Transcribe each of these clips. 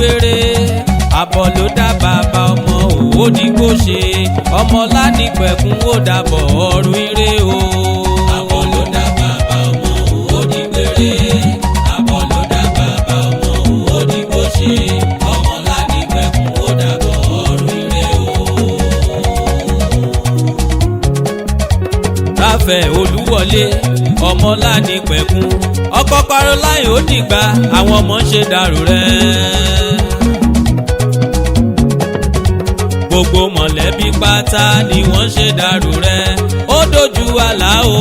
gbére. Àbọ̀ ló dá bàbá ọmọ òwò ní kó ṣe. Ọmọ Lánìpẹ̀kun, ó dàbọ̀, ọ̀run ire o. Àbọ̀ ló dá bàbá ọmọ òwò ní gbére. Àbọ̀ ló dá bàbá ọmọ òwò ní kó ṣe. Ọmọ Lánìpẹ̀kun, ó dàbọ̀, ọ̀run ire o. Ráfẹ̀ Olúwọlé ọmọ Lánìpẹ̀kun, ọkọ Caroline, ó dìgbà, àwọn ọmọ ń ṣe dàrú rẹ̀. Gbogbo mọ̀lẹ́bí pátá ni wọ́n ṣe dàrú rẹ̀. Ó dojú àlá o,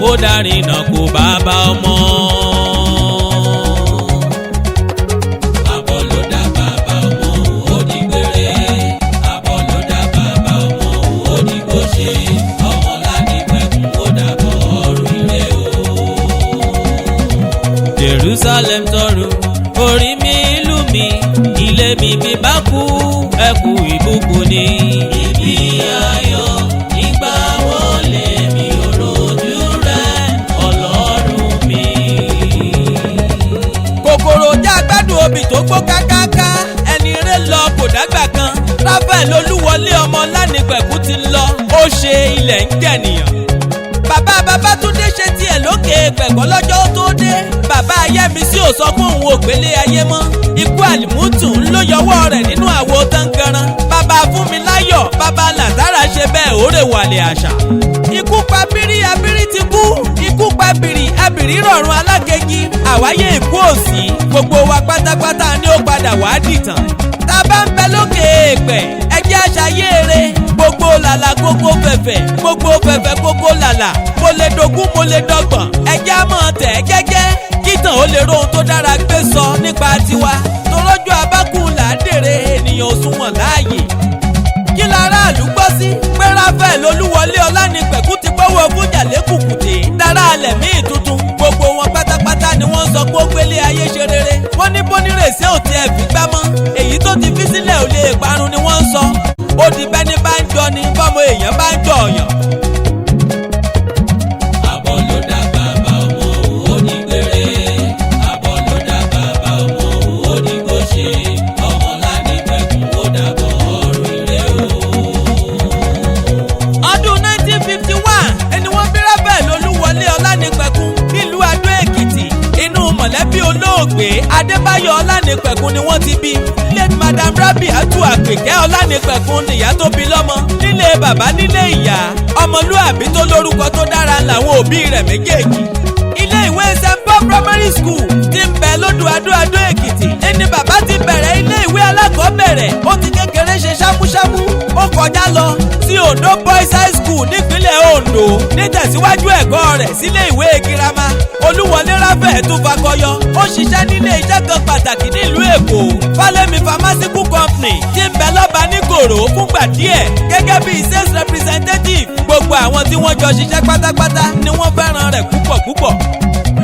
ó dárìnà kó bàbá ọmọ. Àbọ̀ ló dá bàbá ọmọ, ó di gbére. Àbọ̀ ló dá bàbá ọmọ, ó di bó ṣe. Ọmọ Lánìpẹ̀kun, ó dàbọ̀, ọ̀run ire o. Jerusalem tọrọ orí mi, ìlú mi, ilé mi, bí bá kú ẹkú ìbùkún ni. Ibi ayọ̀ nígbà wọlé mi ò rojú rẹ, Ọlọ́run mi. Kòkòrò já gbádùn obì tó gbó kákáká. Ẹni rẹ lọ kò dágbà kan. Ráfẹ́lì Olúwọlé ọmọ Lánìpẹ̀kú ti lọ, ó ṣe ilẹ̀ ń jẹ̀nìyàn. Bàbá Babátúndé ṣe tiẹ̀ lókè pẹ̀kọ́ lọ́jọ́ tó dé. Bàbá Ayẹ́misí ò sọ pé òun ò gbélé ayé mọ́. Ikú àlìmútù ló yọwọ́ rẹ̀ nínú àwo tángànran. Bàbá Fúnmiláyọ̀, bàbá Làtàrà ṣe bẹ́ẹ̀, òrè wàlẹ̀ àṣà. Ikú pa bírí, abírí ti kú. Ikú pa bìrì, abìrí rọ̀rùn alákejì. Àwáyé ikú òsì, gbogbo wa pátápátá ni ó padà wá dìtàn. Tá a bá ń bẹ lókè èèpẹ̀, ẹjẹ́ àṣàyé eré. Gbogbo làlà kókó fẹ̀fẹ̀, gbogbo fẹ̀fẹ̀ kókó làlà. Mo lè dogún, mo lè dọ́gbọ̀n, ẹjẹ́ á mọ̀ tẹ̀ jẹ́jẹ́ kítàn ó lè rohun tó dára gbé sọ nípa tiwa. Torójú abákùn là á dèrè ènìyàn òṣùwọ̀n láàyè. Kí láràlú gbọ́ sí pé Ráfẹ́lì Olúwọlé Ọlánìpẹ̀kú ti gbọ́wọ́ fújà lẹ́kùkùté dára alẹ̀ míì tuntun. Gbogbo wọn pátápátá ni wọ́n sọ pé ó gbélé ayé ṣe rere. Wọ́n ní bónírèsé ò tiẹ̀ fi gbá mọ́, èyí tó ti fi sílẹ̀ ò lè parun ni wọ́n ń sọ. Ó di bẹ́ni bá ń jọ ni bọ́mọ èèyàn bá ń jọ ọ̀yàn. Àbọ̀ ló dá bàbá ọmọ, ó ní gbére. Àbọ̀ ló dá bàbá ọmọ, ó ní kó ṣe. Ọmọ Lánìpẹ̀kun, ó dàbọ̀, ọ̀run ire o. Ọdún 1951 ẹni wọ́n bí Ráfẹ́lì Olúwọlé Ọlánìpẹ̀kun nílùú Adó Èkìtì. Inú mọ̀lẹ́bí olóògbé Adébáyọ̀ Ọlánìpẹ̀kun ni wọ́n ti bí. Late Madam Rabi Atu Àpèkẹ́ Ọlánìpẹ̀kun nìyá tó bí lọ́mọ. Nílé bàbá, nílé ìyá, ọmọlúàbí tó lórúkọ tó dára làwọn òbí rẹ̀ méjèèjì. Ilé ìwé St Paul Primary School ti ń bẹ lódò Adó Adó Èkìtì ẹni bàbá ti bẹ̀rẹ̀ ilé ìwé alákọ̀ọ́bẹ̀rẹ̀. Ó ti kékeré ṣe ṣámúṣámú, ó kọjá lọ sí Ondo Boys High School nípínlẹ̀ Ondo. Nítẹ̀síwájú ẹ̀kọ́ rẹ̀ sílé ìwé girama, Olúwọlé Ráfẹ̀ tún fakọyọ. Ó ṣiṣẹ́ nílé iṣẹ́ kan pàtàkì nílùú Èkó, Falemi Pharmaceutical Company tí ń bẹ lọ́ba nígòrò, fúngbà díẹ̀ gẹ́gẹ́ bíi sales representative. Gbogbo àwọn tí wọ́n jọ ṣiṣẹ́ pátápátá ni wọ́n fẹ́ràn rẹ̀ púpọ̀ púpọ̀.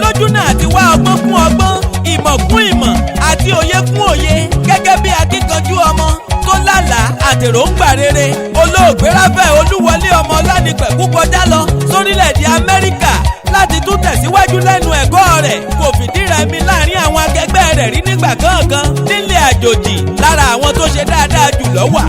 Lójú náà ti wá ọgbọ́n kún ọgbọ́n, ìmọ̀ kún ìmọ̀ àti òye kún òye, gẹ́gẹ́ bí akíkanjú ọmọ tó lálàá àtèròǹgbà rere, olóògbé Ráfẹ̀ Olúwọlé ọmọ Ọlánìpẹ̀kú kọjá lọ sórílẹ̀-èdè Amẹ́ríkà láti tún tẹ̀síwájú lẹ́nu ẹ̀kọ́ rẹ̀. Kò fìdí rẹmi láàrin àwọn akẹgbẹ́ rẹ̀ rí nígbà kankan nílé àjòjì. Lára àwọn tó ṣe dáadáa jù ló wà.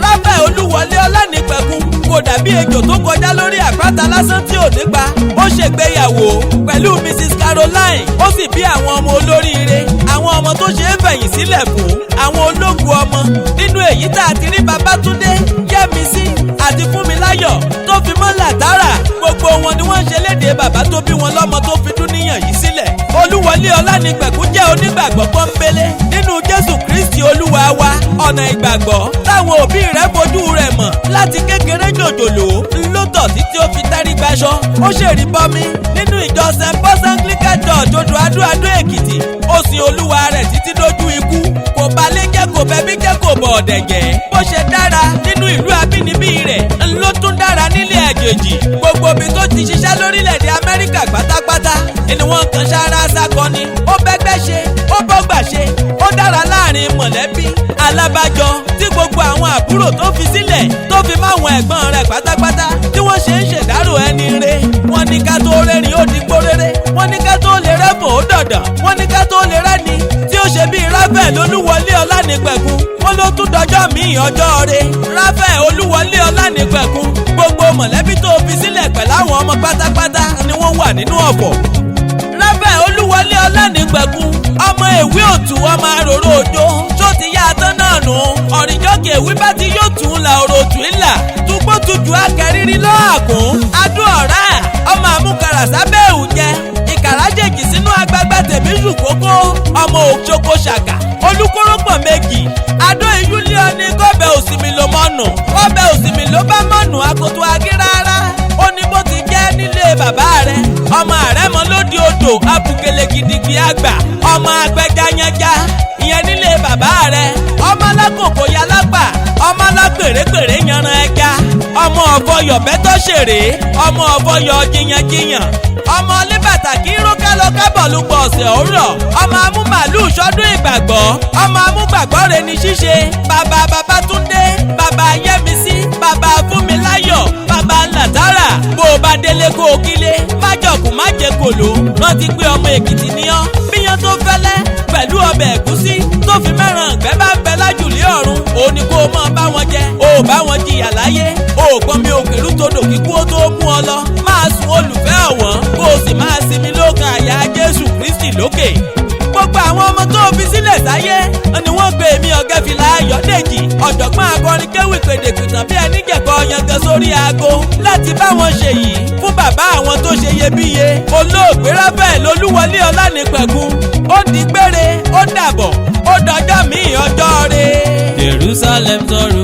Ráfẹ̀ Olúwọlé Ọlánìpẹ̀kun kò dàbí ejò tó kọjá lórí àpáta lásán tí ò nípa. Ó ṣègbéyàwó pẹ̀lú Mrs Caroline, ó sì bí àwọn ọmọ olóríire, àwọn ọmọ tó ṣe é fẹ̀yìn sílẹ̀ fún, àwọn ológun ọmọ, nínú èyí tá a ti rí Babátúndé, Yẹ́misí àti Fúnmiláyọ̀ tó fi mọ́ Làtàrà. Gbogbo wọn ni wọ́n ṣe léde bàbá tó bí wọn lọ́mọ tó fi dúníyàn yìí sílẹ̀. Olúwọlé Ọlánìpẹ̀kún jẹ́ onígbàgbọ́ pọ́nbélé nínú Jésù Kristi Olúwa wa. Ọ̀nà ìgbàgbọ́ táwọn òbí rẹ̀ fojú rẹ̀ mọ̀ láti kékeré jòjòló ló tọ̀ títí ó fi tẹ́rí gbaṣọ. Ó ṣèrí bọmi nínú ìjọ St Paul's Anglican Church, Odò Adó Adó Èkìtì. Ó sin Olúwa rẹ̀ títí dójú ikú. Kò balẹ̀ jẹ́, kò bẹbí jẹ́, kò bọ̀ ọ̀dẹ̀ jẹ́. Bó ṣe dára nínú ìlú abínibí rẹ̀ ló tún dára nílé àjèjì. Gbogbo ibi tó ti ṣiṣẹ́ lórílẹ̀‐èdè Amẹ́ríkà pátápátá ni wọ́n kan sára sákọni. Ó bẹ́gbẹ́ ṣe, ó bọ́gbà ṣe, ó dára láàrin mọ̀lẹ́bí alábàjọ tí gbogbo àwọn àbúrò tó fi sílẹ̀ tó fi máwọn ẹ̀gbọ́n rẹ̀ pátápátá tí wọ́n ṣe ń ṣèdárò ẹni re. Wọ́n ní ká tó rẹ́rìn ó di gbóréré, wọ́n ní ká tó lè rẹ́fọ̀n ó dọ̀dọ̀, wọ́n ní ká tó lè rẹ́ni tí ó ṣe bíi Ráfẹ̀ lólúwọlé. Ọlánìpẹ̀kun, wọ́n ló tún dọjọ́ míì ọjọ́ re. Raphael Olúwọlé Ọlánìpẹ̀kun, gbogbo mọ̀lẹ́bí tó fi sílẹ̀ pẹ̀lú àwọn ọmọ pátápátá ni wọ́n wà nínú ọ̀fọ̀. Raphael Olúwọlé Ọlánìpẹ̀kun, ọmọ èwe òtù, ọmọ àròrò òjò tó ti yá atán náà nù ọ̀rìnjọ́kì èwe bá ti yóò tún la òrò tù í là túgbó tutù akẹ́rírí lọ́àkún adó ọ̀rá ọmọ àmúkarà sábẹ́ òjẹ ìkàràjèjì sínú agbágbá tèmi sù kókó ọmọ òṣoko ṣàkà olùkórópọ̀ méjì adó ìyúlé ọní kọ́bẹ̀ òsìmí ló mọ́nù kọ́bẹ̀ òsìmí ló bá mọ́nù akoto agírárá. Ó ní bó ti jẹ́ nílé bàbá rẹ̀, ọmọ àrẹ́mọ lóde odò abùkẹ́lẹ́ gidigidi àgbà ọmọ apẹja yanja ìyẹn nílé bàbá rẹ̀, ọmọ alákòókò yalápà, ọmọ alápèrèpèrè yanran ẹja, ọmọ ọ̀fọyọ̀ bẹ́tọ̀ ṣèrè, ọmọ ọ̀fọyọ̀ jiyànjiyàn, ọmọ oníbàtà kí rókà lọ kábọ̀ ló pọ̀ ọ̀sẹ̀ òwúrọ̀, ọmọ amúmàlú sọdún ìgbàgbọ́, ọmọ amúgbàgbọ́ rẹ ní ṣíṣe, bàbá Babátúndé, bàbá Yẹ́misí, bàbá Fúnmiláyọ̀, bàbá Látàrà. Bó o bá délé kó o kílé májọ̀kù má jẹ kòló, rántí pé ọmọ Èkìtì ni ọ́. Bíyàn tó fẹ́lẹ́ pẹ̀lú ọbẹ̀ ẹ̀gúsí tó fi mẹ́ràn ọ̀gbẹ́ bá ń bẹ lájùlé ọ̀run, òun ni kó o máa bá wọn jẹ. O ò bá wọn jìyà láyé, o ò pọnmi òkèrú todò kíkú ó tó mú ọ lọ. Máa sùn olùfẹ́ ọ̀wọ́n, kó o sì máa sinmi lókàn àyà Jésù Kristi lókè. Gbogbo àwọn ọmọ tó fi sílẹ̀ sáyé ni wọ́n gbé mi Ọ̀gẹ́fìlà Ayọ̀dèjì, ọ̀jọ̀gbọ́n akọrin kéwì pèdèkùtàn bí ẹni jẹ̀kọ́ yangan sórí aago láti bá wọn ṣe yìí fún bàbá àwọn tó ṣe iyebíye, olóògbé Raphael Olúwọlé Ọlánìpẹ̀kun. Ó di gbére, ó dàbọ̀, ó dọjọ́ míì ọjọ́ re. Jerusalem sọ̀rọ̀.